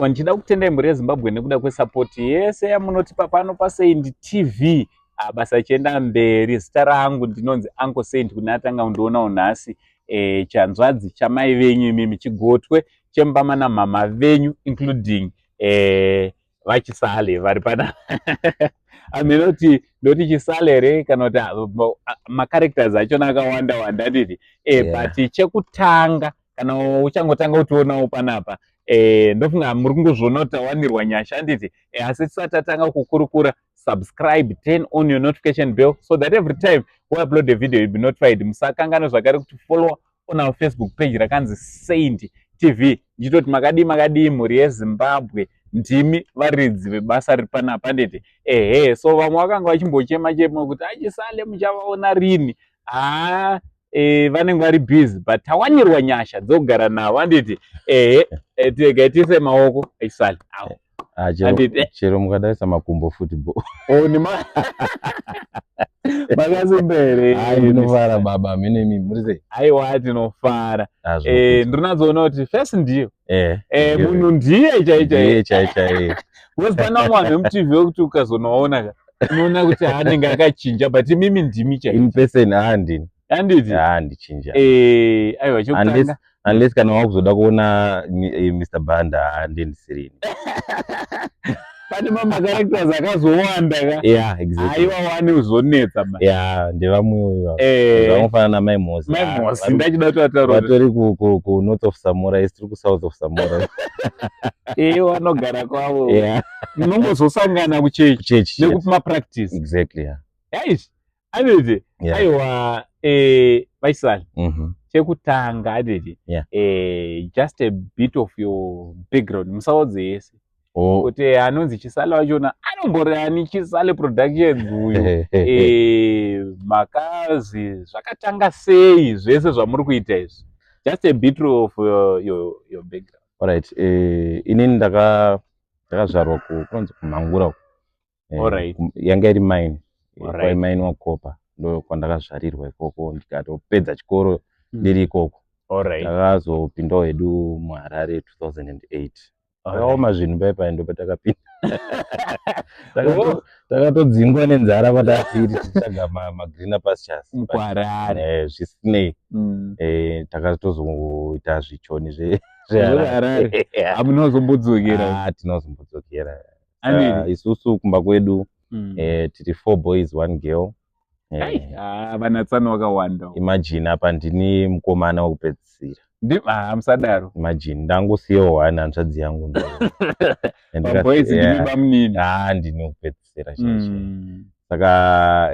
Ndichida kutenda mhuri yeZimbabwe nekuda kwesapoti yese yamunotipa pano paSaint TV. Basa chienda mberi. Zita rangu ndinonzi Uncle Saint, kune atanga kundionawo nhasi. Chanzvadzi chamai venyu imimi, chigotwe chemubama namhama venyu, including vaChisale vari pana. Aminoti ndoti Chisale here kana kuti macharacters achona akawanda wanda, handiti? Yeah. But chekutanga, kana uchangotanga kutionawo panapa, ndofunga muri kungozviona kuti tawanirwa nyasha, handiti? Asi tisati tatanga kukurukura, subscribe, turn on your notification bell so that every time we upload a video, you'll be notified. Musakanganwa zvakare kuti follow on our Facebook page rakanzi Saint TV. Ndichitoti makadii, makadii mhuri yeZimbabwe? Ndimi varidzi vebasa riri panapa, handiti? Ehe, so vamwe vakanga vachimbochema chema kuti aChisale muchavaona rini. Haa, vanenge vari busy, but tawanirwa nyasha dzokugara navo, handiti? Ehe, regai tiise maoko aChisale. Awo. Ah, chero, Handiti? Chero mukadaisa makumbo futi bo. Oh, nima makasimbere. Ai, ndinofara baba, mene imi muri sei? Aiwa, tinofara. Ah, zvinokudzwa. Ndinatsoona kuti face ndiyo Ndiyo. munhu ndiye chai chai. Ndiye chai chai. Because pana vamwe vanhu vemuTV wekuti ukazonoona ka, unoona kuti anenge akachinja, but imimi ndimi chai. In person, ah, ndini. Handiti? Ah, ndichinja. Aiwa, chekutanga Unless kana wakuzoda kuona Mr. Banda, ah, ndendisirini. Pane mamacharacters akazowanda ka. Yeah, exactly. Aiwa, wane uzonetsa ma. Yeah, ndevamwewo ivavo. Zvamufanana namai Mosi. Mai Ah, Mosi, ndachida kuti vataura kuti vatori ku north of Samora, isi tiri ku south of Samora. Vanogara kwavo. Munongozosangana kuchechi Kuchechi chete. nekupima practice. Exactly, yeah. Aish, anditi? Yeah. Aiwa, vaChisale, chekutanga, anditi? Just a bit of your background, musaudze yese Oh. kuti anonzi Chisale wachona anombori ani, Chisale Productions uyu, makazi zvakatanga sei zvese zvamuri kuita izvi? Just a bit of your background. Alright, inini ndakazvarwa kunonzi kuMhangura uko. Yanga iri mine. Kwaimainwa copper, ndo kwandakazvarirwa ikoko, ndikatopedza chikoro ndiri ikoko. Takazopindawo hedu muHarare 2008. Zvakaoma zvinhu paipai, ndo patakapinda. Takatodzingwa nenzara patatiri tichitsvaga magreener pastures. But, Mukuharare. Zvisinei, takatozoita zvichoni Zveharare. Yeah. Hamunozombodzokera? Ah, tinozombodzokera. Anditi? Isusu kumba kwedu tiri four boys, one girl. Ai, ah, vanatsano vakawanda. Imagine, apa ndini mukomana wekupedzisira. Ah, musadaro. Imagine, ndangosiyawo one hanzvadzi yangu Maboys ndimi bamunini. Ah, ndini wekupedzisira chaizvo. Saka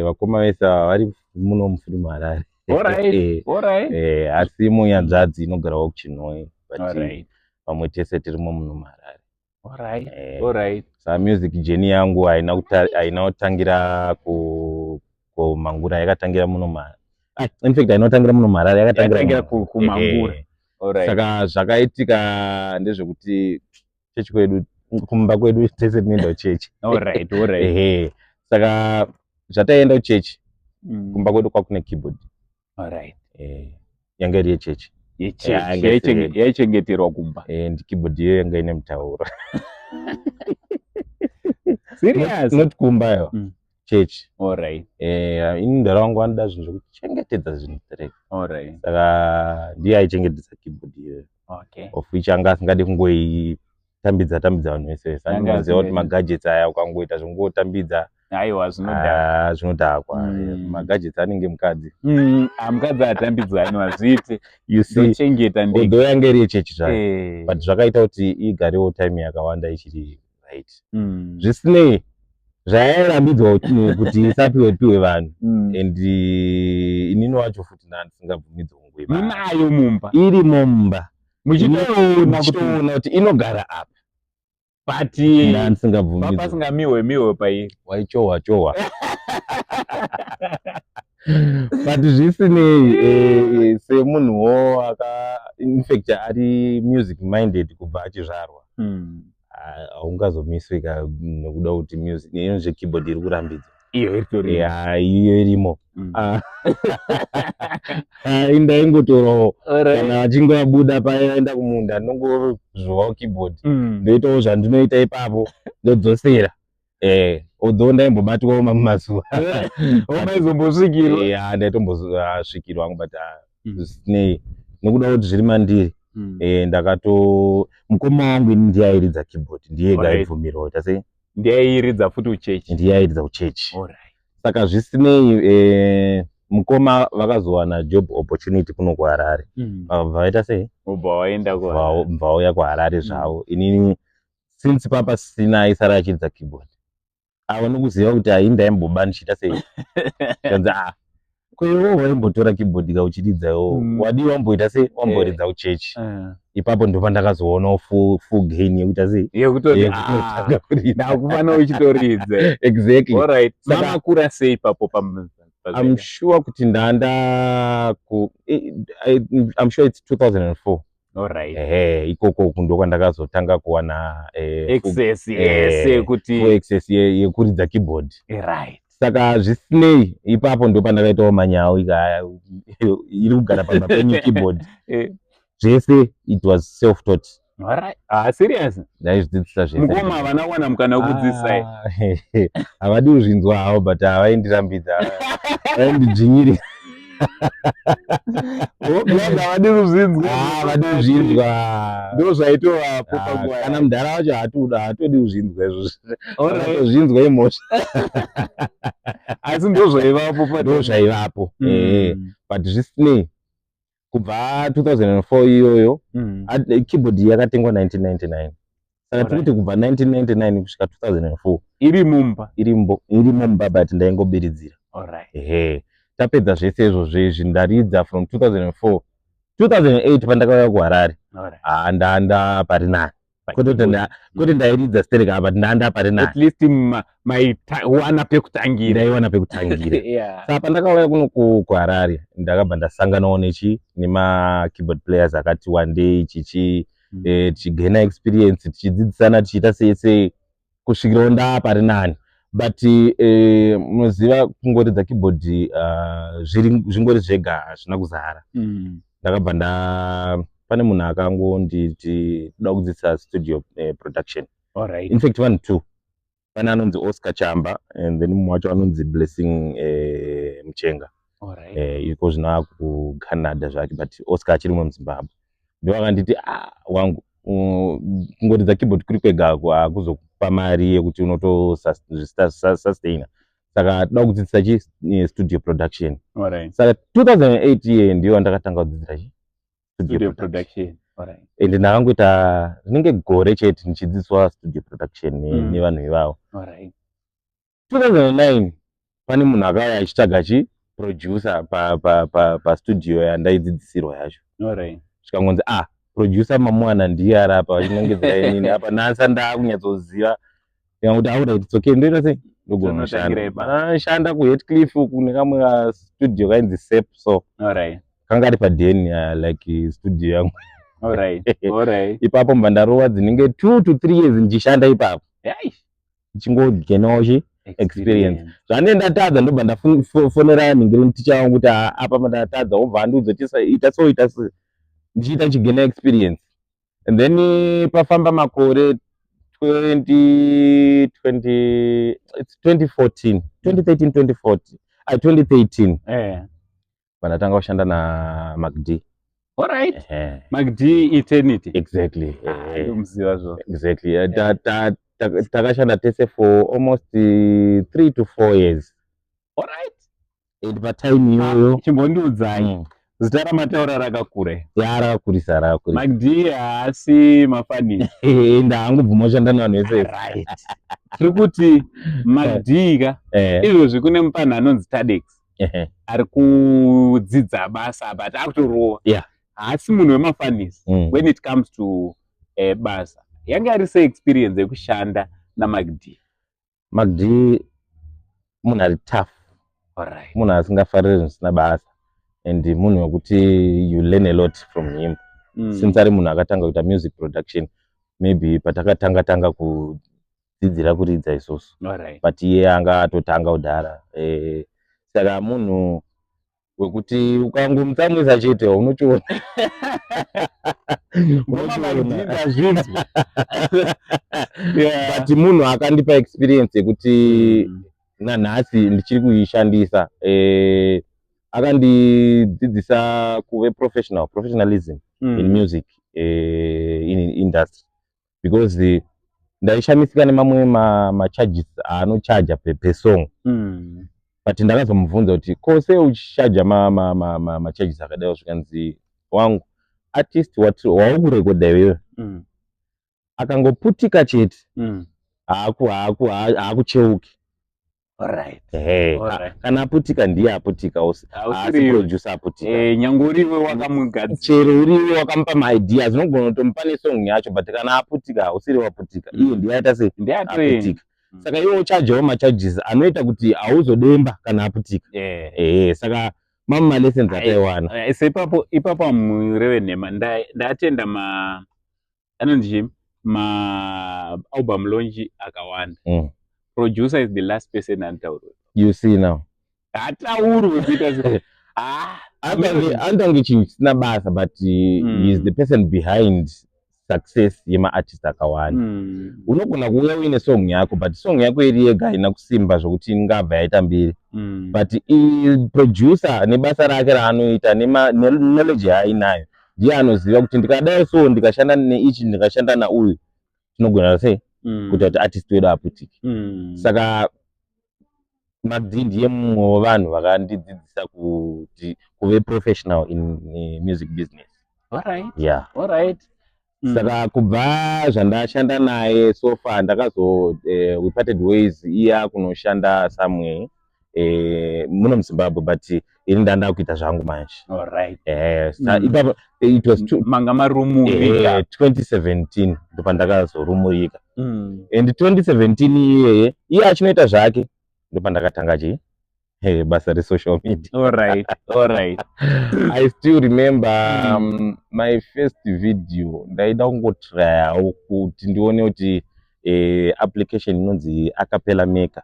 vakoma vese ava vari muno futi muHarare. Asi munyanzvadzi inogarawo kuChinhoyi, but vamwe tese tirimo muno muHarare. Saka music journey yangu haina kutangira kuMhangura, yakatangira muno in fact haina kutangira muno muHarare, yakatangira Yakatangira kuMhangura. Saka zvakaitika ndezvekuti chechi kwedu, kumba kwedu tese tinoenda kuchechi. Ehe, saka zvataienda kuchechi, kumba kwedu kwakune keyboard. Yanga iri yechechi. Yechechi, Yeah, yanga isiri yedu. Yaichengeterwa kumba. And keyboard iyoyo yanga ine mutauro. Serious? Not kumba yo, chechi. Ini mudhara wangu anoda zvinhu zvekuchengetedza zvinhu direct. Saka ndiye aichengetedza keyboard iyoyo, of which anga asingadi kungoitambidza tambidza vanhu vese vese. Anga Anoziva kuti asingadi. Magadgets aya ukangoita zvongotambidza, Aiwa, zvinodhaka. ah, zvinodhakwa. Magadgets anenge mukadzi. Ah, mukadzi atambidzani, hazviiti. You see, Ndochengeta ndega. although yange iri yechechi zvayo, but zvakaita kuti igarewo time yakawanda ichiri right. Zvisinei, zvairambidzwa kuti isapiwe piwe vanhu, and inini wacho futi ndandisingabvumidzwa kungoiba. Munayo mumba? Irimo mumba. Muchitoona kuti Muchitoona kuti inogara apa. But Ndandisingabvumidzwa. Pasingamiwe miwe pairi. Waichohwa chohwa, but zvisinei, semunhuwo aka infact ari music minded kubva achizvarwa, haungazomiswi ka nekuda kuti music inozve keyboard iri kurambidzwa. Iyo iritori. Ya, iyo irimo. Ah. Ah, indaingotorawo kana achinge abuda paenda kumunda, ndongozvowawo keyboard, ndoitawo zvandinoita ipapo, ndodzosera. Although ndaimbobatwawo mamwe mazuva. Wamaizombosvikirwa? Ya, ndaitombosvikirwa hangu, but ah, zvisinei nekuda kuti zviri mandiri. Ndakato mukoma wangu ini ndiye airidza keyboard, ndiye ega aibvumirwa kuita sei. Ndiyairidza futi uchechi? Ndiye airidza kuchechi. Saka zvisinei, mukoma vakazowana job opportunity kuno kuHarare. Vakabva vaita sei? Ubva waenda ku Bva vauya kuHarare zvavo. Inini since papa sina aisara achiridza keyboard, ava nokuziva kuti hai, ndaimboba ndichiita sei, kanzi, "Ah, ko iwo waimbotora keyboard ka uchiridza iwo, wadii wamboita sei, wamboridza kuchechi?" Ipapo ndo pandakazoonawo full gain yekuita sei? Yekutoti Yekutotanga ah, kuridza. Ndakufana uchitoridza. Exactly. Alright, mamakura sei ipapo I'm sure kuti ndanda ku I'm sure it's 2004. Ehe, ikoko ndo kwandakazotanga kuwana access yese kuti full access yekuridza keyboard. Saka zvisinei, ipapo ndo pandakaitawo manyawo iri kugara pamba penyu keyboard. Zvese it was self taught. Alright. Ah, serious? Ndaizvidzidzisa zvese. Mukoma havana kuwana mukana wekudzidzisai? Ah, havadi kuzvinzwa havo, but havaindirambidza, vaindidzvinyirira. Brother, havadi kuzvinzwa. Ah, havadi kuzvinzwa. Ndo zvaitovapo Ah, panguva kana yacho. mudhara wacho haatoda, haatodi kuzvinzwa izvozvo. Atozvinzwa imhosva. Asi ndo zvaivapo Ndo zvaivapo. But zvisinei, kubva 2004 iyoyo, keyboard yakatengwa 1999, saka tikuti kubva 1999 kusvika 2004 Iri mumba. Iri mumba, but ndaingobiridzira. Ehe, tapedza zvese izvozvo izvi, ndaridza from 2004, 2008 pandakauya kuHarare. Ah, ndanda pari nani, kwete kuti kwete ndairidza stereka, but ndanda pari nani. At least maiwana pekutangira. Ndaiwana pekutangira. Saka pandakauya kuno kuHarare, ndakabva ndasanganawo nechi nemakeyboard players akati wandei chichi. Tichigaina experience, tichidzidzisana, tichiita sei sei, kusvikirawo ndaa pari nani. But munoziva, kungoridza keyboard zvingori zvega hazvina kuzara. Ndakabva nda pane munhu akangonditi toda kudzidzisa studio production. In fact, vanhu two. Pane anonzi Oscar Chamba and then mumwe wacho anonzi Blessing Muchenga. Iko zvino akuCanada zvake, but Oscar achiri muZimbabwe. Ndo akanditi, "Ah, wangu, kungoridza keyboard kuri kwega hakuzokupa mari yekuti unotozvisustaina, saka toda kudzidzisa chi studio production." Saka 2008 iye ndiyo ndakatanga kudzidzira chi studio production. And ndakangoita rinenge gore chete ndichidzidziswa studio production nevanhu ivavo. 2009 pane munhu akauya achitsvaga chi producer pastudio pa, pa, pa yandaidzidzisirwa yacho. Zvikangonzi, "Ah, producer mamuwana ndiye ari apa," vachinongedzera inini. Apa nasa ndaakunyatsoziva, ndikangoti, "Alright, it's okay, ndoita sei, ndogona Tonotangira kushanda." ipapo. Shanda kuHatcliffe uku nekamwe studio kainzi Sep, so kanga kari padeni, like studio yangu. Ipapo mbva ndarova dzinenge 2 to 3 years ndichishanda ipapo, ndichingogenawo chi experience. Zvandine ndatadza, ndobva ndafonera nhingirini ticha wangu kuti, "Ah, apa ndatadza," wobva andiudza kuti ita so, ita so, ndichiita ndichigena experience. And then pafamba makore, 20 20, it's 2014, 2013, 2014, 2013, pandatanga kushanda naMacD. Ehe. MacD Eternity. Exactly. Ah, Ehe. ndomuziva zvo. Exactly. Takashanda tese for almost 3 to 4 years. And patime iyoyo Chimbondiudzai, zita ramataura rakakura. Ya, rakakurisa, rakakurisa. MacD haasi mafanisi. Ndaangobvuma kushanda nevanhu vese. Right, tiri kuti MacD ka, izvozvi kune mupanhu anonzi Tadex ari kudzidza basa, but akutorova. Haasi munhu wemafanisi when it comes to basa. Yange ari sei experience yekushanda naMacD? MacD munhu ari tough. Munhu asingafariri zvisina basa and munhu wekuti you learn a lot from him, since ari munhu akatanga kuita music production, maybe patakatanga tanga. Dzidzira kuridza isusu, but iye anga atotanga kudhara. Saka munhu wekuti ukangomutsamwisa chete, unochiona. Ndazvinzwa. But munhu akandipa experience yekuti nanhasi ndichiri kuishandisa. Akandidzidzisa kuve professional, professionalism in music in industry, because ndaishamisika nemamwe macharges aanochaja per song. But ndakazomubvunza kuti, "Ko sei uchichaja macharges akadai?" Zvikanzi, "Wangu, artist wauri kurekodha iwewe akangoputika chete, haakucheuki." Ehe, kana aputika ndiye aputika, haasi Hausiriwe. producer aputika. Nyange uriwe wakamugadzira. Chero uriwe wakamupa maideas, unogona kutomupa nesong yacho, but kana aputika, hausiri waputika, iye ndiye aita sei? Ndiatoenda. Aputika. Saka iwe uchajawo macharges anoita kuti hauzodemba kana aputika. Ehe, saka mamwe malessons ataiwana. Seipapo ipapo hamureve nhema. Ndatenda ma anonzi chii, ma album launch akawanda. Producer is the last person anotaurwa. You see now. Hataurwi kuita ah. Antange chinhu chisina basa, but he is the person behind success yemaartist akawanda. Unogona kuuya uine song yako, but song yako iri yega haina kusimba zvokuti ingabva yaita mbiri. But producer nebasa rake raanoita, neknowledge yaainayo, ndiye anoziva kuti ndikadai so, ndikashanda neichi, ndikashanda nauyu, tinogona sei kuita kuti artist wedu aputike. Saka Magdi ndiye mumwe wevanhu vakandidzidzisa kuti kuve professional in music business. Yeah. Saka kubva zvandashanda naye so far, ndakazo we parted ways, iya kunoshanda somewhere muno muZimbabwe, but ini ndanda kuita zvangu manje. Ipapo it was two, Manga marumurika. 2017 ndopandakazorumurika. And 2017 iyeye, iye achinoita zvake, ndopandakatanga chi basa resocial media. I still remember my first video. Ndaida kungotryawo kuti ndione kuti application inonzi Acapella Maker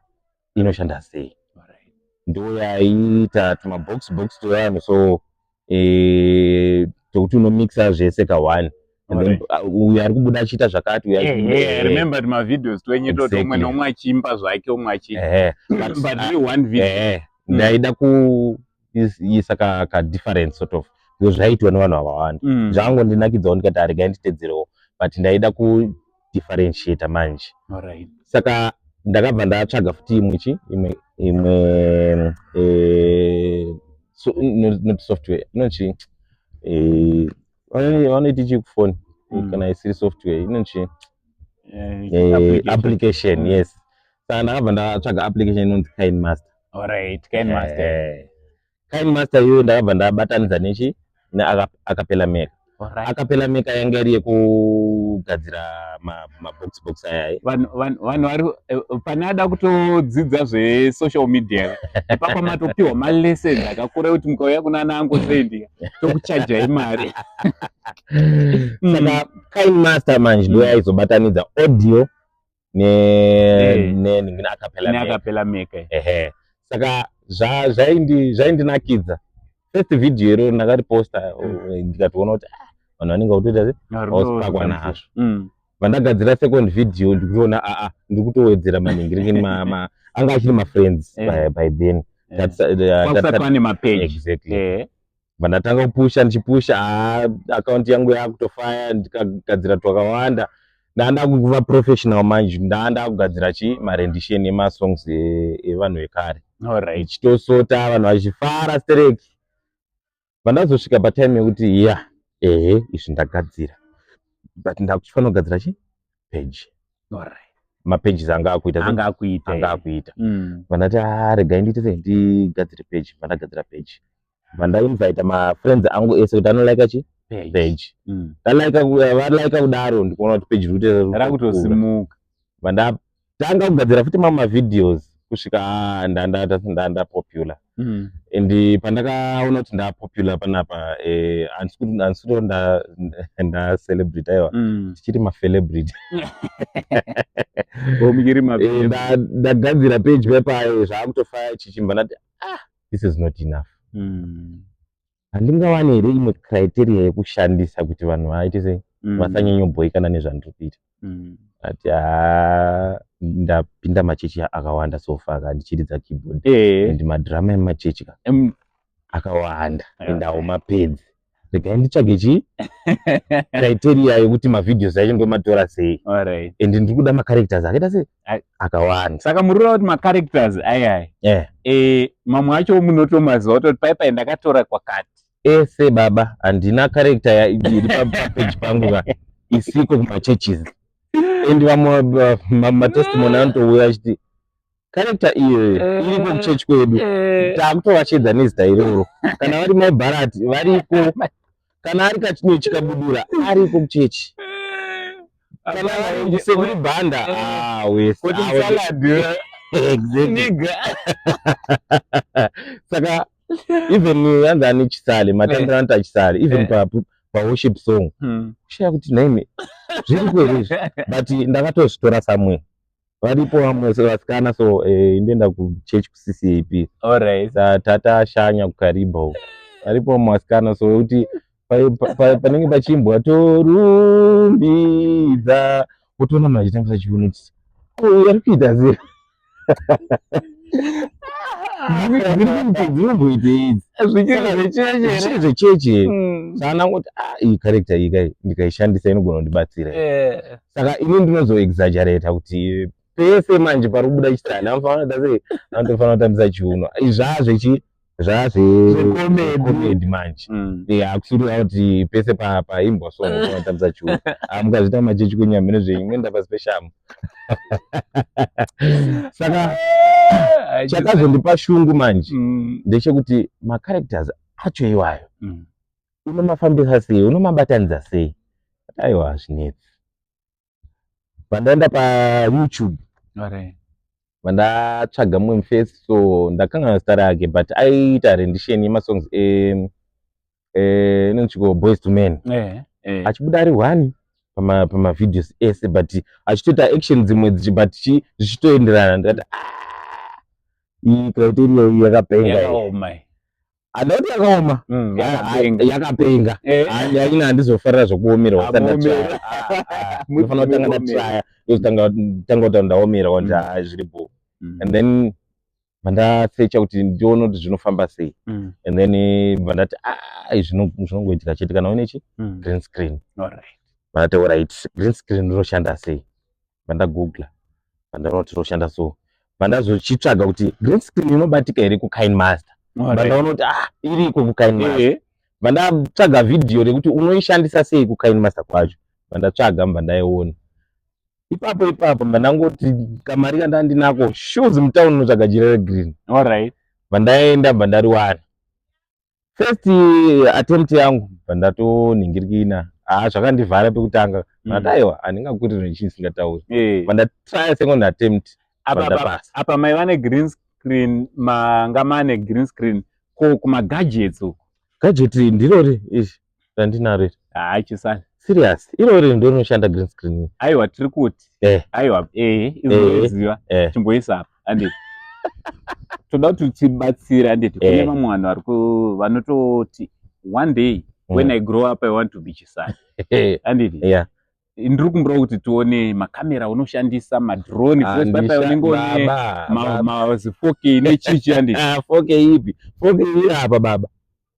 inoshanda sei. Ndo yaiita tumabox box twevanhu so, tokuti unomixa zvese ka1 and then uyu ari kubuda achiita zvakati, uyu I remember mavideos twenyu toto, umwe nomwe achiimba zvake, umwe achi but iri one video. Ndaida kuisa ka difference sort of, because zvaiitwa nevanhu vakawanda. Zvangondinakidzawo, ndikati aregai nditedzerewo, but ndaida kudifferentiata manje. Saka ndakabva ndatsvaga futi imwe chi imwe so, not software, inonchi vanoiti chi kufoni? Kana isiri software, inonchi Application. Application. Yes, saka ndakabva ndatsvaga application inonzi KineMaster. Alright, KineMaster. KineMaster iyoyo ndakabva ndabatanidza nechi neAcapella Maker. Acapella Maker yanga iri yekugadzira mabox box ayai. Vanhu vari pane ada kutodzidza zvesocial media, ipapa matopiwa malessons akakura kuti mukauya kuna ana angosendi, tokuchajai mari. Saka KineMaster manje ndo yaizobatanidza audio ne neAcapella Maker. NeAcapella Maker. Ehe, saka zvaindinakidza. First video iro ndakariposta, ndikatoona kuti ah, vanhu vanenge vakutoita se vausipakwa nazvo. Vandagadzira second video, ndikutoona aa, ndiri kutowedzera maningi ringi anga achiri mafriends by then. Kwakusati pane mapage. Exactly. Vandatanga kupusha, ndichipusha, haa, akaunti yangu yakutofaya, ndikagadzira twakawanda. Ndaanda kuva professional manje, ndaanda kugadzira chi marendition emasongs evanhu vekare, ndichitosota vanhu vachifara stereki. Vandazosvika patime yekuti ya, ehe, izvi ndagadzira, but ndakuchifanira kugadzira chi page. Mapages anga akuita Anga akuita. Anga akuita. Vandati, "Ah, regai ndiite sei, ndigadzire page." Vandagadzira page, vandainvita mafriends angu ese kuti anolika chi Page. page. Valika kudaro, ndikuona kuti page riri kuita Rakutosimuka. Vandatanga kugadzira futi mamwe mavideos. Kusvika ndanda popular. And pandakaona kuti ndapopular panapa, handisi kuti nda celebrity, aiwa. Tichiri macelebrity. Oh, muchiri Ndagadzira page pepayo, zvaakutofaya chichimba, ndati, "Ah, this is not enough." Handingawani here imwe criteria yekushandisa kuti vanhu vaite sei, vasanyanyobhoikana nezvandiri kuita? Ati, "Ha, ndapinda machechi akawanda so far ka ndichiridza keyboard, and madhirama emachechi ka akawanda, and haumapedzi. Regai nditsvage chi criteria yekuti mavideos acho ndomatora sei, and ndiri kuda macharacters akaita sei, akawanda." Saka muri kureva kuti macharacters ayaya, mamwe acho munotomaziva kutoti paipai ndakatora kwakati? Ese baba, handina character iri papeji pangu ka isiko kumachurches. And vamwe matestimony anotouya achiti character iyoyo iriko kuchechi kwedu, takutovashedza nezita iroro. Kana vari maibharati variko, kana ari kachino chikabudura ariko kuchechi, kana vari sekuri bhanda, ah, wese. Kuti Ah, wese. Salad. Exactly. Nigga. Saka even yanzi ani Chisale, matambiro anoita Chisale, even paworship song, kushaya kuti nhaimi zviriko here izvi, but ndakatozvitora somewhere. Varipo vamwe vasikana so, ndoenda kuchurch kuCCAP. Sa tatashanya kuKariba uko, varipo vamwe vasikana so wekuti panenge pachiimbwa "Torumbidza", wotoona munhu achitambisa chiuno kuti, "Oh, ari kuita sei? Dzinomboitei idzi?" Zvichiri zvechechi here? Zvichiri zvechechi here? Saka ndangoti, "Ah, iyi character iyi kai ndikaishandisa inogona kundibatsira." Saka ini ndinozoexaggerata kuti pese manje pari kubuda Chisale anofanira kuita sei, anotofanira kutambisa chiuno. Zvazvechi Zvecomedy. Zvecomedy manje. Hakusiri kuti pese paimbwa song unofanira kutambisa chiuno. Ah, mukazviita machechi kwenyamhino zvenyu, munoenda pasi peshamu. Saka chakazondipa shungu manje ndechekuti macharacters acho iwayo unomafambisa sei, unomabatanidza sei? Aiwa, hazvinetsi. Pandaenda paYouTube, vandatsvaga mumwe mufesi so, ndakanganwa zita rake, but aiita rendition yemasongs inonzi Boyz II Men, achibuda ari one pamavideos ese, but achitoita action dzimwe but zvichitoenderana. Ndikati, "Ah, iyi criteria iyi yakapenga iyi." Yakaoma. Handina kuti yakaoma. Yakapenga. Yakapenga. Aina, handizofarira zvokuomerwa. Amuomera. Ndinofanira kutanga ndatraya, ndozotanga tanga kuti ndaomera kuti ah, zviripo. And then mandasecha kuti ndione kuti zvinofamba sei, and then bva ndati, "Ah, izvi zvinongoitika chete kana une chi green screen." Vandati, "Alright, green screen rinoshanda sei?" Vandagoogla, vandaona kuti rinoshanda so. Vandazochitsvaga kuti green screen inobatika here kuKineMaster. Vandaona kuti, ah, iriko kuKineMaster. Vandatsvaga vhidhiyo rekuti unoishandisa sei kuKineMaster kwacho. Vandatsvaga, mbva ipapo ipapo, mbva kamari kandandinako, shoes mutown, unotsvaga jira regreen. Vandaenda, bva ndariwana. First attempt yangu, bva ndatonhingirikina. Ah, zvakandivhara pekutanga. Ndati, "Aiwa, handingakuriri nechinhu singatauri." Bva ndatry second attempt, ndapasa. Apa maiva negreen screen, manga mane green screen, ko kumagadgets uku? Gadget ndirori izvi randinaro iri. Haa, Chisale. Serious, irori ndo rinoshanda green screen. Aiwa, tiri kuti aiwa, izvoziva. Chimboisa apa, handiti? Toda kuti tibatsire, handiti? Kune vamwe vanhu vari vanototi, "One day when I grow up, I want to be Chisale," handiti? Yeah. Ndiri kumbura kuti tione makamera unoshandisa, madrone, because paipai unenge une mazi 4K nechichi, handiti? 4K ipi? 4K iri apa baba,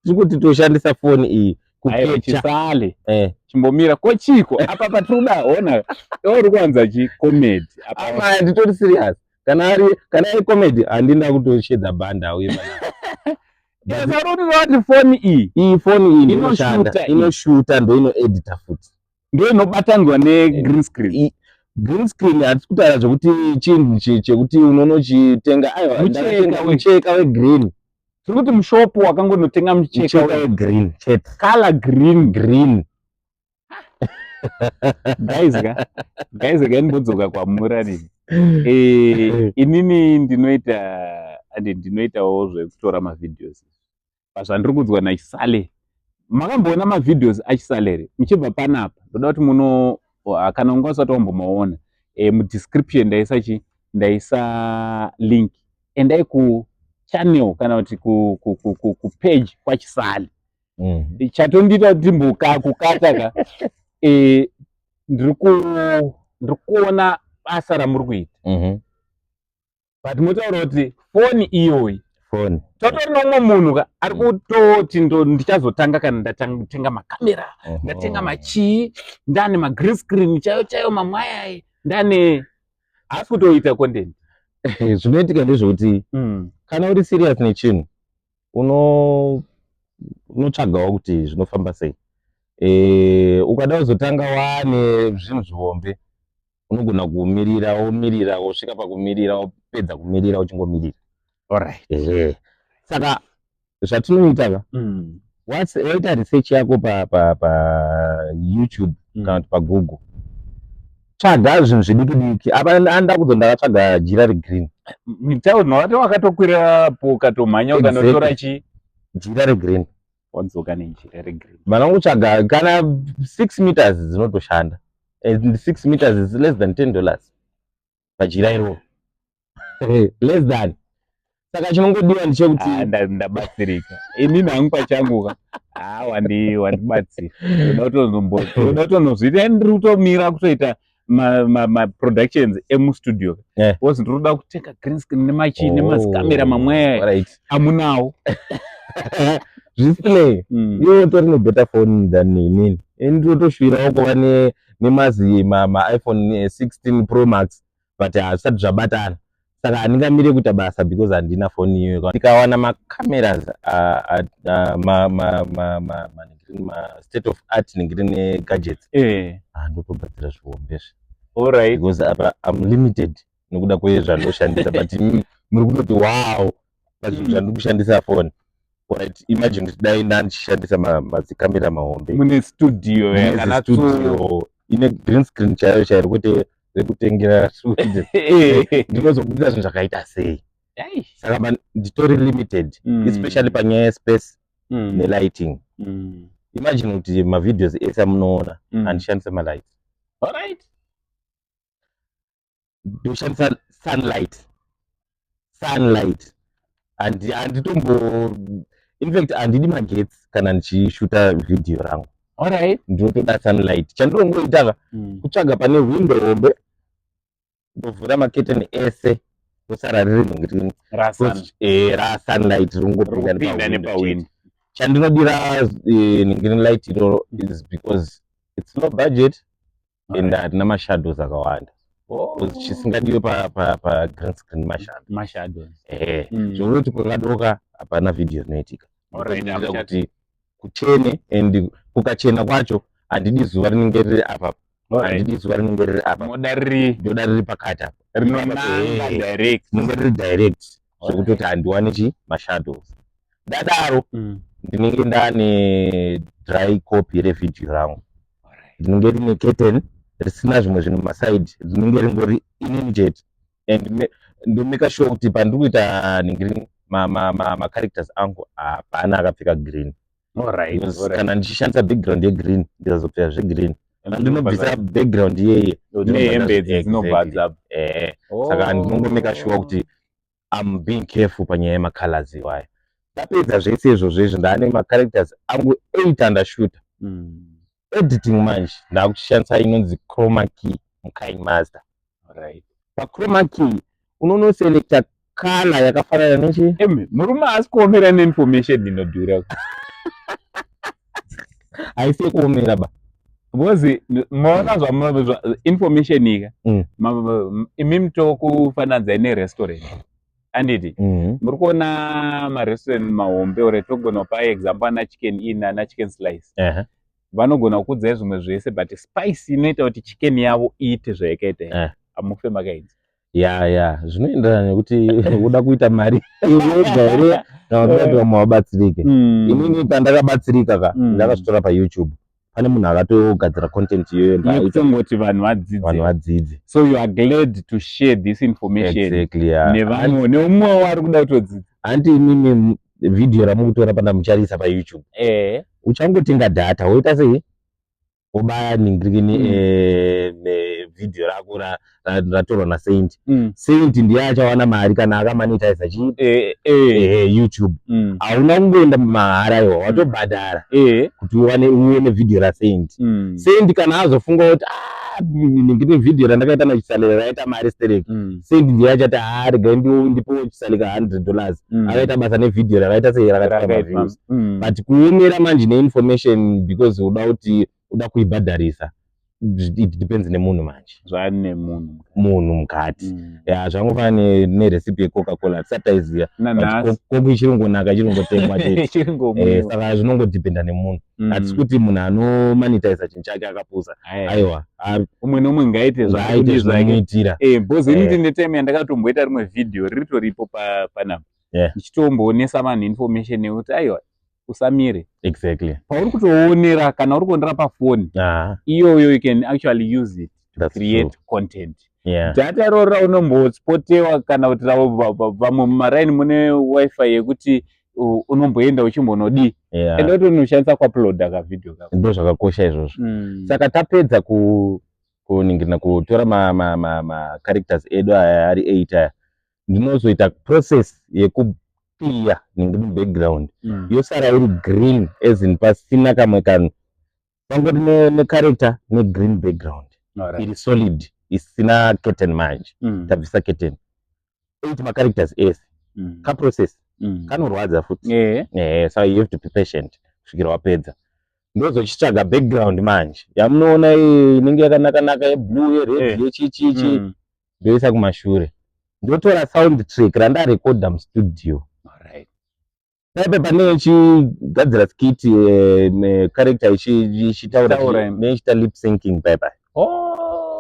tiri kuti toshandisa foni iyi Aiwa, kukecha. Chisale, chimbomira. Ko chiko apa patiri kuda ona, iwe uri kuwanza chi comedy apa. Apa handitori serious. Kana ari comedy, handina kutoshedza bhanda auye panapa. Saka uri kuti foni iyi Iyi foni iyi inoshanda. Inoshuta iyi. Inoshuta, ndo inoedita futi. Ndo inobatanidzwa negreen screen. Green screen hatisi kutaura zvekuti chinhu chekuti unonochitenga, aiwa. Mucheka Ndakatenga mucheka wegreen. Tiri kuti mushopu wakangonotenga mucheka Mucheka wegreen chete. Color green? Green. Guys ka, guys, regai ndimbodzoka kwamuri, handiti? Inini ndinoita andi ndinoitawo zvekutora mavideos. Pazvandiri kuudzwa naChisale, makamboona mavideos aChisale here? Muchibva panapa, ndoda kuti muno, kana unga usati wambomaona, mudescription ndaisa chi ndaisa link. Endai kuchannel kana kuti kupage kwaChisale. Chatondiita kuti ndimboka kukata ka, ndiri kuona basa ramuri kuita, but motaura kuti foni iyoyi, Foni. Totori nomumwe munhu ka ari kutoti ndichazotanga kana ndatenga makamera, ndatenga machii, ndane magreen screen chaiyo chaiyo, mamwe ayai ndane, haasi kutoita content. Zvinoitika ndezvekuti kana uri serious nechinhu, unotsvagawo kuti zvinofamba sei. Ukada kuzotanga waane zvinhu zvihombe, unogona kumirira, womirira, wosvika pakumirira, wopedza kumirira uchingomirira. Ehe, saka zvatinoita ka, waita research yako pa YouTube kana kuti paGoogle, tsvaga zvinhu zvidiki diki. Apa anda kudzo ndakatsvaga jira regreen. Mitauro wati wakatokwirapo, ukatomhanya, ukanotora chi Jira regreen. Wadzoka nejira regreen. Vanongotsvaga kana 6 meters dzinotoshanda, and 6 meters is less than $10 pajira iroro, less than. Saka chinongodiwa ndechekuti Ah, ndabatsirika inini hangu pachangu ka. Ah, wandibatsira. Ndoda kutonozviita. Ndiri kutomira kutoita maproductions emustudio because ndiri kuda kutenga green screen nemachi nemazikamera mamwe aya amunawo. Zvisinei, iwe utori nebetter phone than inini. Ini ndinotoshuvirawo kuva nemazi maiPhone 16 Pro Max, but hazvisati zvabatana, saka handingamire kuita basa because handina foni iyoyo. Tikawana macameras ma state of art nengiri negadgets, ndotogadzira zvihombe zve because apa am limited nekuda kwezvandoshandisa, but imi muri kutoti wow pazvinhu zvandiri kushandisa foni. Alright, imagine kuti dai ndandichishandisa mazikamera mahombe. Mune studio Mune yakanatso studio ine green screen chaiyo chaiyo, kwete rekutengera. Ndinozobudisa zvinhu zvakaita sei? Saka nditori limited, especially panyaya yespace nelighting. Imagine kuti mavideos ese amunoona, handishandise malights. Ndoshandisa sunlight, sunlight. Handitombo, in fact handidi magetsi kana ndichishuta vhidhiyo rangu. Ndinotoda sunlight. Chandinongoita ka, kutsvaga pane window hombe, ndovhura maketeni ese, rosara riri green rasunlight ringopinda Ringopinda nepawindow nepawindow. chete. Chandinodira green light iroro is because it's low budget and harina mashadows akawanda, because chisingadiwe pa green screen mashadow. Mashadows. Ehe. Zvinoti kwakadoka hapana vhidhiyo rinoitika. Ndinoda kuti kuchene, and kukachena kwacho handidi zuva rinenge riri apa, handidi zuva rinenge riri apa. Moda riri Ndoda riri pakati apa. Rinonanga direct. Rinenge riri direct zvekutoti handiwani chi mashadows. Ndadaro, ndinenge ndane dry copy revhidhiyo rangu, rinenge rine curtain risina zvimwe zvinhu masaidi, rinenge ringori inini chete, and ndomeka sure kuti pandiri kuita ningiri macharacters angu, hapana akapfeka green. Because kana ndichishandisa background yegreen, ndikazopfeka zvegreen, pandinobvisa background iyeye, Nehembe idzi dzinobva dzabva. Saka ndinongomeka sure kuti I'm being careful panyaya yemacolors iwayo. Ndapedza zvese izvozvo izvo, ndaane macharacters angu 8 andashuta. Editing manje, ndakuchishandisa inonzi chroma key muKineMaster. Pachroma key unonoselecta color yakafanana nechi Emi, murume haasi kuomera neinformation inodhura. Haisi yekuomera ba. Because maona information ika, imi mutokufananidzai nerestaurant, anditi? Muri kuona marestaurant mahombe ore, togona kupa example ana Chicken Inn, ana Chicken Slice. Vanogona kukudzai zvimwe zvese, but spice inoita kuti chicken yavo iite zvayakaita hamufe makaidza. Ya, zvinoenderana nekuti uda kuita mari wega here kana kuti uda kuti vamwe vabatsirike. Inini pandakabatsirika ka, ndakazvitora paYouTube. Pane munhu akatogadzira content iyoyo yekutongoti vanhu vadzidze. Vanhu vadzidze. So you are glad to share this information exactly, yeah. Nevamwe, neumwewo ari kuda kutodzidza. Hanti imimi vhidhiyo ramukutora pana mucharisa paYouTube, uchangotenga data, woita sei, wobaya ningirikini, vhidhiyo rako ratorwa naSaint. Saint ndiye achawana mari kana akamonetiza chi YouTube. Hauna kungoenda mahara iwa, watobhadhara kuti uwane uone vhidhiyo raSaint. Saint kana azofunga kuti, "Ah, ningiri vhidhiyo randakaita naChisalera raita mari stereki," Saint ndiye achati, "Ah, regai ndipewo Chisaleka $100." Akaita basa nevhidhiyo rakaita sei, rakatora Rakaitwa. maviews. But kuomera manje neinformation because uda kuti uda kuibhadharisa, it depends nemunhu manje. Zvani nemunhu. Munhu mukati. Ya, zvangofanana nerecipe yeCoca Cola, tisati taiziya. Nanhasi. Coke ichiringonaka, ichiringotengwa chete. Ichiringomwiwa. Saka zvinongodependa nemunhu. Hatisi kuti munhu anomonetiza chinhu chake akapusa. Aiwa. Umwe neumwe ngaite ngaaite zvaakudi zvake. Zvinomuitira. Because initi netime yandakatomboita rimwe vhidhiyo riritoripo panapa, ndichitomboonesa vanhu information yekuti aiwa, usamire pauri kutoonera. Kana uri kuonera pafoni iyoyo, you can actually use it to That's create true. content. Data iroro raunombopotewa kana kuti vamwe mumaraini mune WiFi yekuti unomboenda uchimbonodii, enda utonoshandisa kuuploada kavhidhiyo kako. Ndo zvakakosha izvozvo. Saka tapedza kuningirina, kutora ma characters edu aya ari 8 aya, ndinozoita process yekuclear ningiri background, yosara iri green, as in pasina kamwe kanhu, pangori necharacter negreen background iri solid, isina curtain manje. Tabvisa curtain, 8 macharacters ese. Kaprocess kanorwadza futi. Saka you have to be patient kusvikira wapedza. Ndozochitsvaga background manje yamunoona iyi inenge yakanaka-naka, yeblue, yered, yechichichi, ndoisa kumashure, ndotora sound track randarekodha mustudio. Paipe pane ichigadzira skit, character ichitaura, Ichitaura. neichita lip syncing paipai.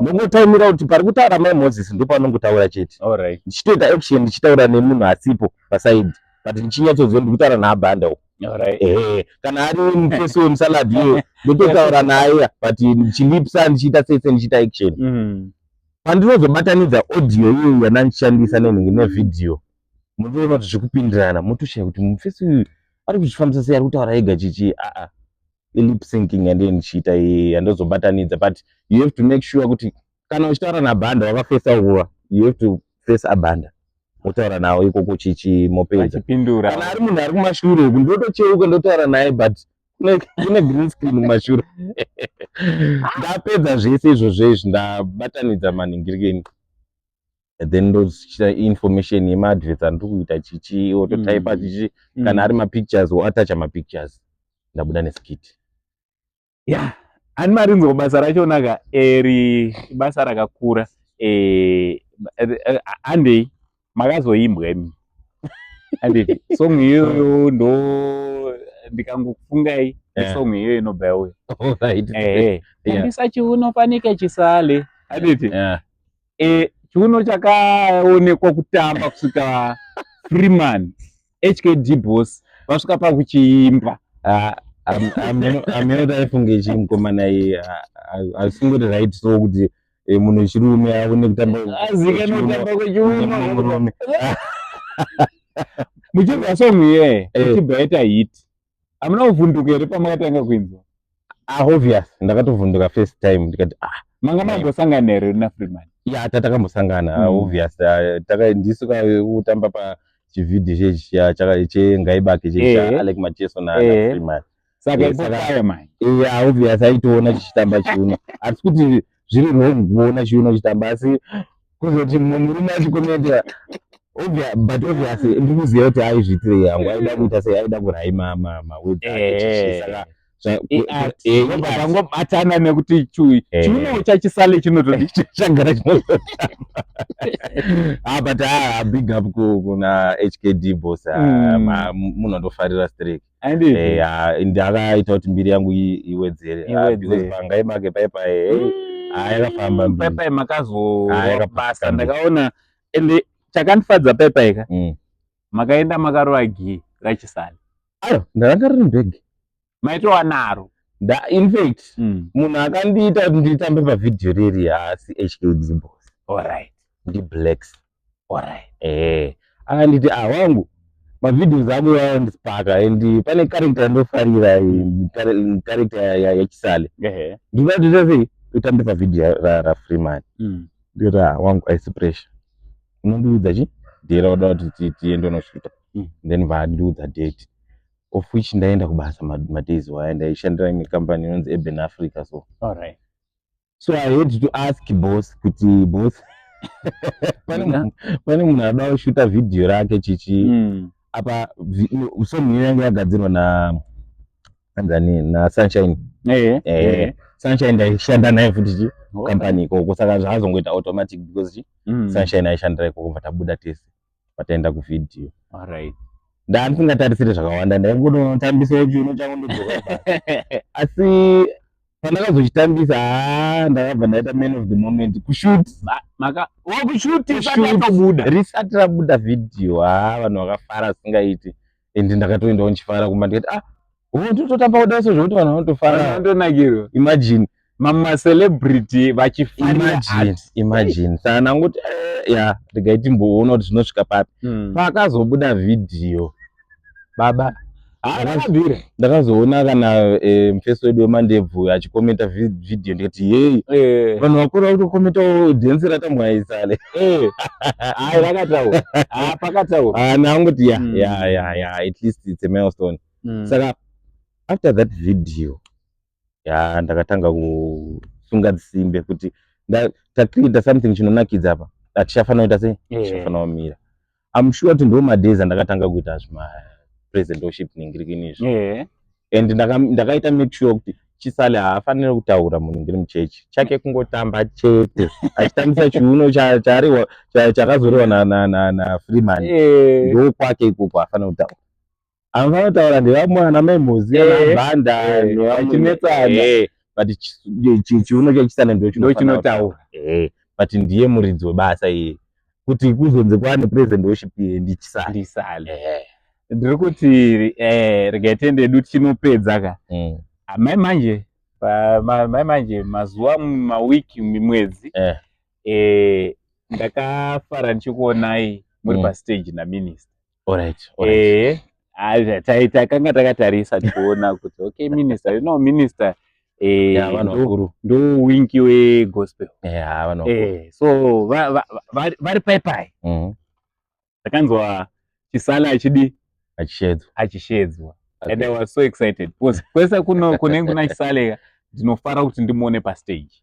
Ndongotaimira kuti pari kutaura Mai Moses ndopanongotaura chete. Ndichitoita action, ndichitaura nemunhu asipo paside, but ndichinyatsoziva ndikutaura naabhanda uko. Ehe, kana ari mufesi wemusalad iyoyo, ndototaura naye, but ndichilipsa, ndichiita sese, ndichiita action. Pandinozobatanidza audio iyoyo yandandichishandisa nenhingi nevhidhiyo, munotoona kuti zvikupindirana, motoshaya kuti mufesi uyu ari kuzvifambisa sei, ari kutaura ega chichi. Aa, ilip syncing yandee ndichiita iyi yandozobatanidza. But you have to make sure kuti kana uchitaura nabhanda wakafesa uva, you have to face abhanda, motaura nawo ikoko chichi, mopedza. Achipindura. Kana ari munhu ari kumashure uku, ndotocheuka ndotaura naye, but kune green screen kumashure. Ndapedza zvese izvozvo izvi, ndabatanidza manhingirikeni, then ndochiita information yemaadverts andiri kuita chichi, ototaipa chichi. Kana ari mapictures, woatacha mapictures, ndabuda neskit. Ya, ani marinzwa basa rachonaka eri, basa rakakura. Handei makazoimbwa imi, handiti? Song iyoyo ndo ndikangokufungai, song iyoyo inobva yauya. Ehe, "Tambisa chiuno fanike chisale," handiti? Yeah. Chiuno chakaonekwa kutamba kusvika Freeman, HKD Boss vasvika pakuchiimba. Ah, ameno taifunge chii mukomana iye, asingori right, so kuti munhu wechirume aone kutamba azikanwa kutamba kwechiuno. Murume. Muchibva song iye ichibva yaita hit, hamuna kuvhunduka here pamakatanga kuinzwa? Ah, obvious, ndakatovhunduka first time, ndikati, "Ah." Manga mambosangana here naFreeman? Ya, tatakambosangana. Obvious, ndisu kutamba pachivhidhiyo chechi chengaibake Alec Macheso naFreeman. Saka ipopaya manje. Yeah, obvious, aitoona chichitamba chiuno. Hatisi kuti zviri wrong kuona chiuno chitamba, asi kuzoti mumwe murume achikomendera, but obvious ndikuziva kuti aizviitirei yangu, aida kuita sei, aida kuraima mawords ake chichi. Saka I-art. I-art. Tangobatana nekuti chiuno chachisale chinotodi. Chagara chinototamba. Ah, but ah, big up kuna HKD Boss. Munhu andofarira straight. Handiti? Ah, ndakaita kuti mbiri yangu iwedzere. Ah, Iwedzere. because pangaimake paipai, hey, ah, yakafamba mbiri. Paipai Ah, makazorwa yakafamba basa. mbiri. Ndakaona, ende chakandifadza paipai ka, makaenda makarova gi rachisale. Ayo, ndakanga riri mubhegi. Maitova naro. Nda in fact munhu akandiita kuti nditambe pavhidhiyo reri haasi HKD Boss. Alright. Ndi Blacks. Alright. Akanditi, "Ah, wangu, mavideos ako ayandisipaka and pane character yandofarira, character yaChisale. Ndinoda kuti sei utambe pavhidhiyo raFreeman." Ndikati, "Ah, wangu, aisi pressure. Unondiudza chi date rauda kuti tiende unoshuta." Then vandiudza date, of which ndaenda kubasa madays waya. Ndaishandira imwe company inonzi Urban Africa, so so I had to ask boss kuti, "Boss, pane munhu anoda kushuta vhidhiyo rake chichi." Apa song iyo yange yagadzirwa na anzani, naSunshine. Sunshine ndaishanda naye futi chi company ikoko, saka zvazongoita automatic because chi Sunshine aishandira ikoko. Bva tabuda tese, pataenda kuvhidhiyo, ndandisingatarisiri zvakawanda, ndaingonotambisawo chiuno changu ndodzoka kubasa. Asi pandakazochitambisa, haa, ndakabva ndaita man of the moment kushoot. Maka wakushuti Kushoot. isati Risati rabuda vhidhiyo, haa, vanhu vakafara zvisingaiti, and ndakatoendawo ndichifara kumba, ndikati, "Ah, oh, tototamba kudai so zvokuti vanhu vanotofara." Vanondonakirwa. Imagine. Mamacelebrity vachifarira Imagine. Art. Imagine. Saka ndangoti, ya, regai timboona kuti zvinosvika papi. Pakazobuda vhidhiyo, baba, Ah, rakabvira. ndakazoona kana mufesi wedu wemandebvu achikomenta vhidhiyo, ndikati, "Yei, vanhu vakuru vakutokomentawo dhensi ratambwa Isale." Hayi, rakataura. Ah, pakataura. Ah, ndangoti, ya, ya, at least it's a milestone. Saka after that video, ya, ndakatanga kusunga dzisimbe kuti tacreata something chinonakidza apa, hatichafanira kuita sei, tichafanira kumira. I'm sure kuti ndo madays andakatanga kuita zvima presentoship ningirikini izvi. And ndakaita make sure kuti Chisale haafaniri kutaura munhu muchechi, chake kungotamba chete, achitambisa chiuno chakazorewa naFreeman. Ndo kwake ikoko, haafaniri kutaura. Anofanira kutaura ndevamwe ana Maimhozi, ana Bhanda, vachinetsana. But chiuno chaChisale ndo ndo chinotaura. But ndiye muridzi webasa iye, kuti kuzonzi kwaane president worship iye ndiChisale. NdiSale. Ndiri kuti regai tiende edu tichinopedza ka. Mai manje, mai manje, mazuva, mawiki, mimwedzi, ndakafara ndichikuonai muri pastage naminister. Alright. Takanga takatarisa tichiona kuti, okay, minister, you know minister, Ya, vanhu vakuru. Ndo Winky wegospel. Ya, vanhu vakuru. So vari pai pai, ndakanzwa Chisale achidi Achishedzwa. Achishedzwa, and I was so excited because kwese kuno kunenge kuna Chisale, ndinofara kuti ndimuone pastage.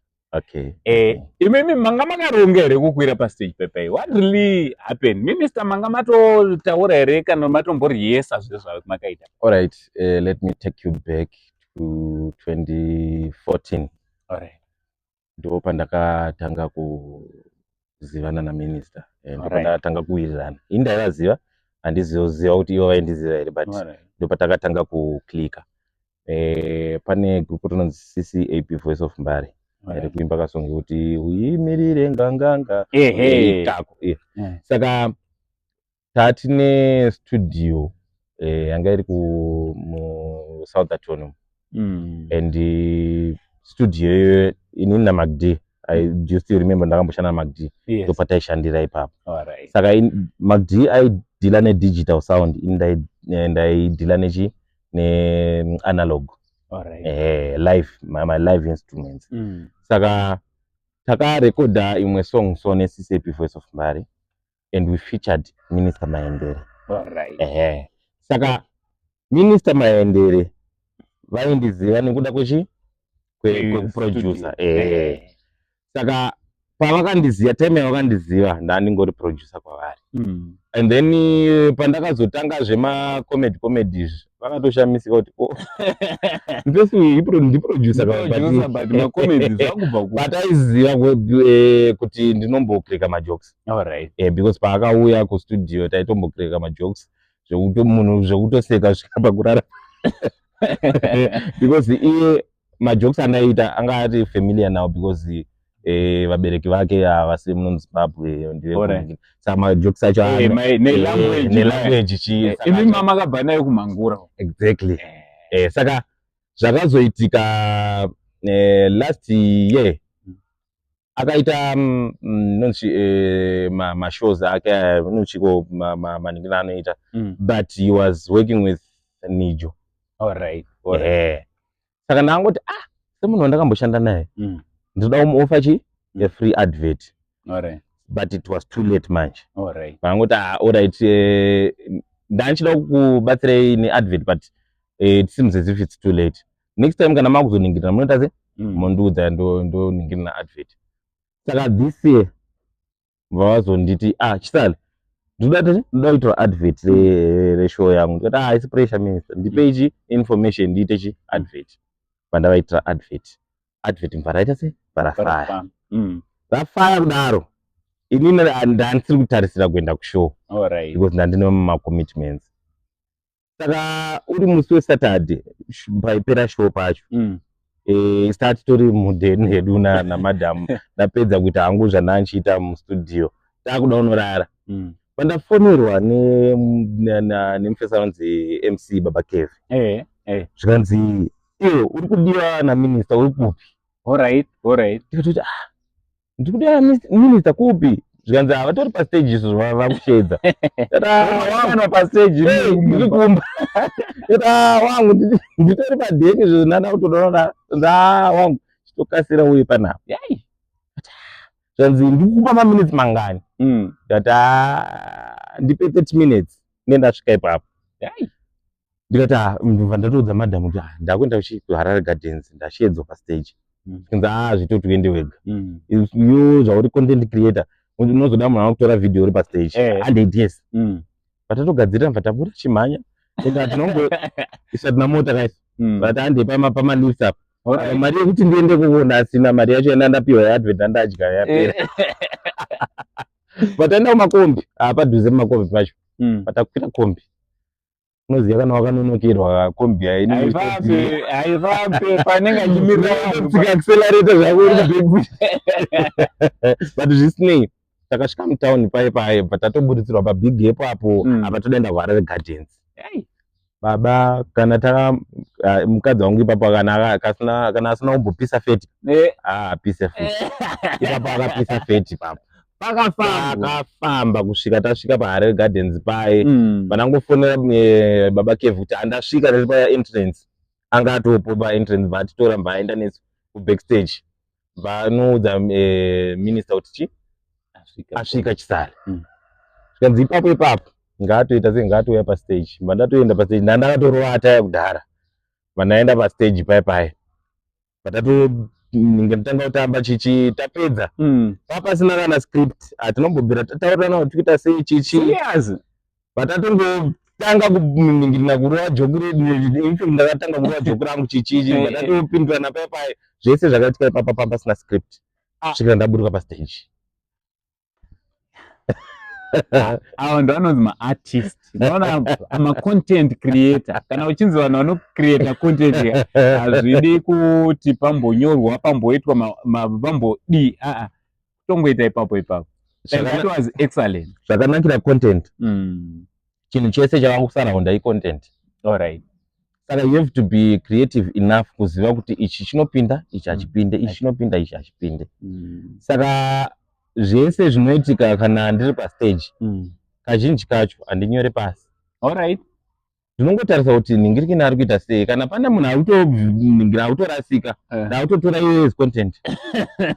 Imimi manga makaronga here kukwira pastage pepai? What really happened, minister? Manga matotaura here kana matomboriyesa zviro zvamakaita? Alright, let me take you back to 2014. Ndo pandakatanga kuzivana naminister. Ndo pandakatanga kuwirirana. Ini ndaivaziva, handiziva kuti ivo vaindiziva here, but ndo patakatanga kuklika. Pane group rinonzi CCAP Voice of Mbare, rekuimba kasonge kuti "Uyimirire nganganga". Ikako. Saka tatine studio yanga iri muSoutherton, and studio iyoyo inini naMacD, do you still remember ndakamboshanda naMacD? Yes. Ndopataishandira ipapo. Saka MacD aidhila nedigital sound, ini ndaidhila nechi neanalog, live, my live instruments. Saka takarekodha imwe song so neCCAP Voice of Mbare, and we featured Minister Maendere. Ehe, saka Minister Maendere vaindiziva nekuda kwechi kwekuproducer. Studio. Ehe, saka pavakandiziva, time yavakandiziva, ndandingori producer kwavari. And then pandakazotanga zvemacomedy comedy izvi, vakatoshamisika kuti, "Oh, mfesi uyu ndiproducer." Producer, but macomedy zvakubva ku But aiziva kuti ndinombocracka majokes. Because paakauya kustudio taitombocracka majokes zvekuti munhu zvekutoseka svika pakurara, because iye majokes andaiita anga ari familiar now, because vabereki vake havasi muno muZimbabwe, saka majokes acho nelanguage. Nelanguage chi Imi mama akabva nayo kumhangura. Exactly. Saka Zvakazoitika last year, akaita nonzi mashows ake aya, nochiko maningina anoita, but he was working with Nijo. All right. Ehe, saka ndangoti, ah, semunhu wandakamboshanda naye, ndinoda kumuoffer chi a free advert. But it was too late manje. Vangoti, ah, alright, ndanchida kukubatsirai neadvert, but it seems as if it's too late. Next time kana makuzoningirira, munoita se mondiudza, ndoningirira advert. Saka this year vavazonditi, ah, Chisale, ndoda ndoda kuitira advert reshow yangu. Ndikati, ah, isi pressure, minister, ndipei chi information, ndiite chi advert. Pandavaitira advert, advert mva raita se varafaya. Parafamba. Rafaya kudaro, inini ndandisiri kutarisira kuenda kushow because ndandine macommitments. Saka uri musi weSaturday, paipera show pacho, start tori mudheni hedu namadhamu, ndapedza kuita hangu zvandanchiita mustudio, takuda kunorara. Pandafonerwa nemufesa anonzi MC Baba Kev, zvikanzi, iwe uri kudiwa naminista, uri kupi? Ndikatoti, ah, ndiri kudiwa naminista kupi? Zvikanzi, havatori pastage izvo, vakushedza. Wakanwa pastage? Ndiri kumba. Ndikati, ah, wangu, nditori padheni izvo, ndanda kutodoona. Ah, wangu, chitokasira uye panapa. Yai. Zvanzi, ndikukupa maminutes mangani? Ndikati, ah, ndipe 30 minutes, nendasvika ipapo. Yai. Ndikati, ah, ndobva ndatoudza madhamu kuti, ah, ndakuenda kuHarare Gardens, ndashedzwa pastage. Zvikanzi, ah, zvitoti uende wega. Iwe zvauri content creator, unozoda munhu anokutora video uri pastage? 100 years. Patatogadzirira, mva tabuda chimhanya, ende hatinongo isatina mota kaisi. Vati handei pamalifts apa. Mari yekuti ndiende kuona asina, mari yacho yanda ndapiwa yeadvert ndandadya, yapera. Pataenda kumakombi, padhuze pamakombi pacho, patakwira kombi, unoziva kana wakanonokerwa, kombi Haifambi, haifambi, panenge achimirira vanhu. Tsika accelerator zvako uri kubackseat. But zvisinei, takasvika mutauni paye paye, bva tatoburitsirwa pabig gap apo. Apa todaenda kuHarare Gardens. Yai. Baba, kana taka, ah, mukadzi wangu ipapo kana kana asina kumbopisa feti, ah, apise futi ipapo, akapisa feti ipapo. Pakafamba. Akafamba kusvika tasvika paHarare Gardens paye. Panangofonera Baba Kev kuti andasvika, ndiri paentrance, anga atopo paentrance, vatitora, mbaenda nesu kubackstage, vanoudza minister kuti chi asvika Chisale. Zvikanzi ipapo ipapo ngaatoita sei, ngaatouya pastage. Mba ndatoenda pastage, ndandakatorova ataya kudhara, vandaenda pastage paye paye, patato ndatanga kutamba chichi, tapedza, papasina kana script, hatinombobvira tataurirana kuti tikuita sei chichi. Serious? Patatongotanga kuningirina kurova joke redu, in fact ndakatanga kurova joke rangu chichichi, patatopindurana paye paye, zvese zvakaitika ipapa pasina script, kusvikira ndaburuka pastage. Ava ndo anonzi maartist, unoona, macontent creator. Kana uchinzi vanhu vanocreata content, hazvidi kuti pambonyorwa, pamboitwa pambodii, aa, kutongoita ipapo ipapo. And that was excellent. Zvakanakira content, chinhu chese chavakusaraunda icontent. Saka you have to be creative enough kuziva kuti ichi chinopinda, ichi hachipinde, ichi chinopinda, ichi hachipinde. Saka zvese zvinoitika kana ndiri pastage, kazhinji kacho handinyore pasi. Ndinongotarisa kuti nhingirikini ari kuita sei. Kana pane munhu akutoningira, akutorasika, ndakutotora iyoyo as content,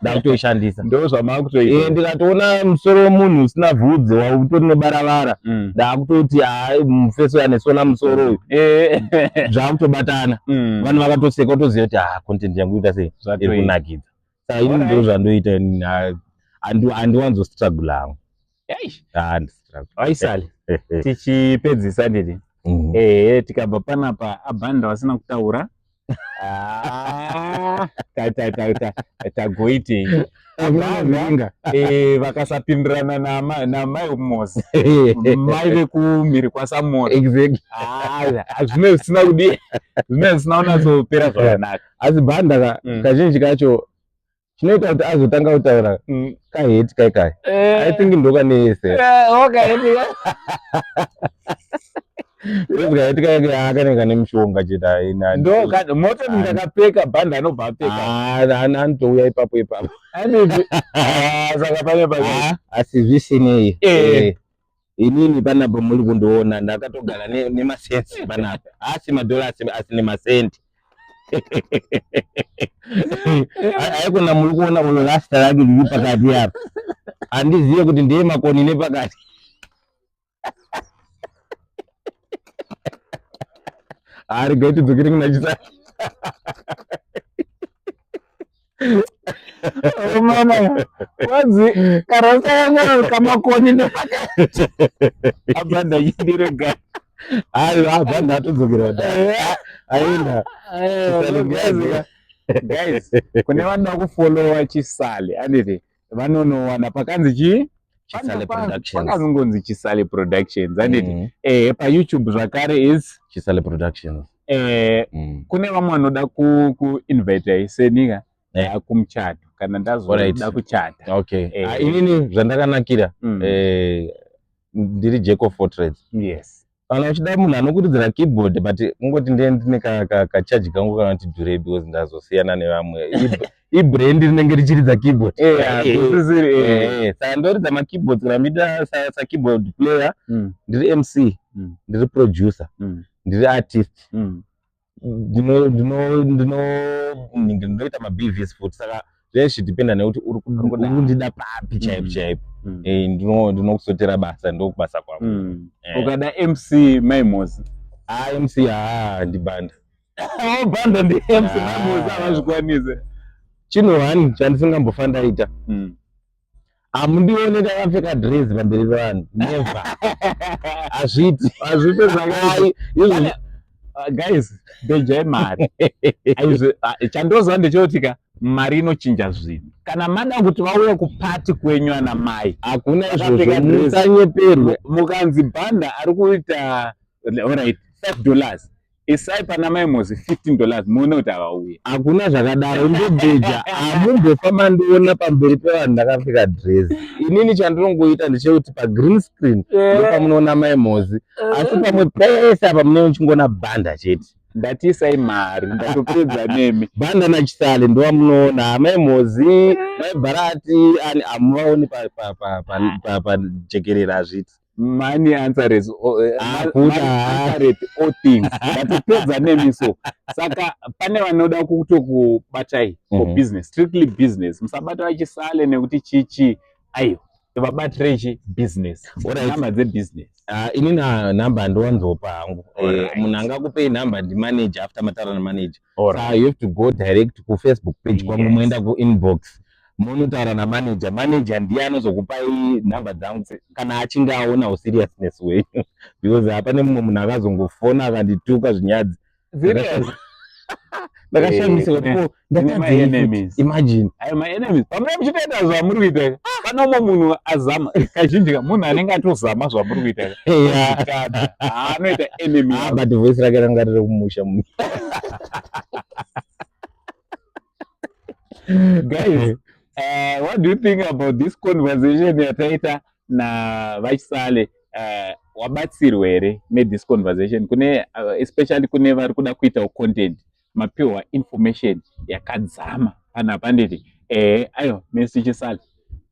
ndakutoishandisa. Ndo zvamakutoita. Ndikatoona musoro wemunhu usina vhudzi, wautori nebaravara, ndakutoti, hai, mufeso anesona musoro uyu. Zvakutobatana. Vanhu vakatoseka, utoziva kuti, ah, content yangu ita sei, iri Zvatoita. kunakidza. Saka ini ndo zvandoita inini, handiwanzostruggle hangu. Eish. Handistruggle. Vaisale, tichipedzisa nditi, ehe, tikabva panapa abhanda vasina kutaura, ah, tagoitei? Akuvinga. Vakasapindirana namai Mosi, mai vekumhiri kwaSamora. Ah, zvine zvisina kudi, zvine zvisina kunyatsopera zvakanaka. Asi bhanda ka, kazhinji kacho chinoita kuti azotanga kutaura kahate kai kai, I think ndokaneyese. Kanenge kane mushonga chete haina. Ndo mototi ndakapfeka bhandi anobva apfeka. Ah, anotouya ipapo ipapo. Anditi. Ah, saka pane pa. Ah, asi zvisinei. Eh. Inini panapa muri kundiona ndakatogara nemasensi panapa. Asi madhora asi nemasendi. Haikona muri kuona uno rasta rake riri pakati apa. Handizive kuti ndiye makoni nepakati. Ah, regai tidzokere kuna Chisale. Oh, mama. Kwanzi karasta yangu kamakoni nepakati. Apa ndachindire Aiwa, bhanda atodzokera kudai. Aenda. Chisale Guys, guys, kune vanoda kufollowa Chisale, anditi vanonowana pakanzi chii? Chisale Productions. Pakazongonzi Chisale Productions, anditi paYouTube zvakare is Chisale Productions. Kune vamwe vanoda kuinvita senika kumuchato kana ndazoda kuchata. Okay. Inini zvandakanakira ndiri jack of all trades. Kana uchida munhu anokuridzira keyboard, but kungoti ndiye ndine kachaji kangu kana kuti dhurei because ndazosiyana nevamwe. Ibrand rinenge richiridza keyboard. Saka ndoridza makeyboards kana muida sakeyboard player, ndiri MC, ndiri producer, ndiri artist. Ndinoita maBVs futi, saka zvese zvidhipenda nekuti uri kundida papi chaipo chaipo. Ndinokusotera basa, ndokubasa kwangu. Ukada MC Maimozi. Ah, MC haa ndibanda. Banda ndi MC Maimozi havazvikwanise. Chinhu one chandisingambofa ndaita, hamundione ndakapfeka dress pamberi pevanhu, never, hazviiti. Hazvipe zvakadai. Izvo Guys, bhejai mari. Chandoziva ndechekuti ka mari inochinja zvinhu. Kana mada kuti vauye kupati kwenyu ana mai, hakuna Vakapfeka izvozvo, dress. musanyeperwe. Mukanzi bhanda ari kuita, alright, $5, isai pana Maimozi $15, muone kuti havauye. Hakuna zvakadaro, ndobheja, hamumbofa mandiona pamberi pevanhu ndakapfeka dress. Inini chandinongoita ndechekuti pagreen screen ndopamunoona Maimozi, asi pamwe pese apa munenge muchingoona bhanda chete. Ndati isai mari, ndatopedza nemi. Bhanda naChisale ndovamunoona. Maimozi, Maibharati ani hamuvaoni pajekerera, hazviiti. Money answers Hakuna. Money answereth all things. Ndatopedza nemi. So saka pane vanoda kutokubatai for business, strictly business, musabata vaChisale nekuti chichi, aiwa, vabatirei chi business. Namba dzebusiness. Ah, inini nhamba handiwanzopa hangu. Munhu angakupei nhamba ndimanager, after mataura namanager. Saka you have to go direct kuFacebook page kwangu, moenda kuinbox, munotaura namanager. Manager ndiye anozokupai nhamba dzangu kana achinge aona useriousness hwenyu, because hapane mumwe munhu akazongofona akandituka zvinyadzi. Serious? Ndakashamisika kuti ko Kune ma-enemies. Imagine. Ayo maenemies, pamune muchitoita zvamuri kuita, pane umwe munhu azama. Kazhinji ka munhu anenge atozama zvamuri kuita anoita enemy. Ah, but voice rake ranga riri kumusha munhu. Guys, what do you think about this conversation yataita navaChisale? Wabatsirwa here nethis conversation? Kune especially kune vari kuda kuitawo content, mapiwa information yakadzama panapa, nditi aiwa. Mr Chisale,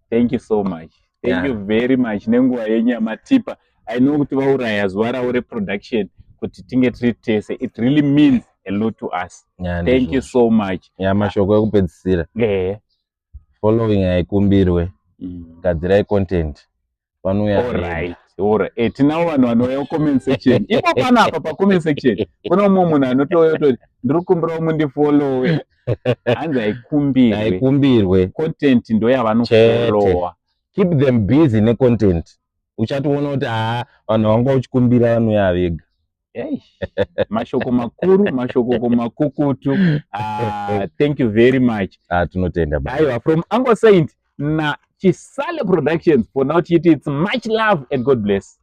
thank you so much, thank you very much nenguva yenyu yamatipa. I know kuti vauraya zuva ravo reproduction kuti tinge tiri tese. It really means a lot to us. Thank you so much. Ya, mashoko ekupedzisira, following haikumbirwe. Gadzirai content, vanouya. Alright, alright. Tinavo vanhu vanouya kucomment section ipo panapa. Pacomment section kune umwe munhu anotouya kutoti ndiri kukumbirawo mundifollowe. Hanzi haikumbirwe. Haikumbirwe. Content ndo yavanofollowa. Keep them busy necontent, uchatoona kuti haa, vanhu vanga uchikumbira vanouya vega. Hey, mashoko makuru, mashoko makukutu. Thank you very much. Ah, tinotenda baba. Aiwa, from Uncle Saint na Chisale Productions, for now tichiti it's much love and God bless.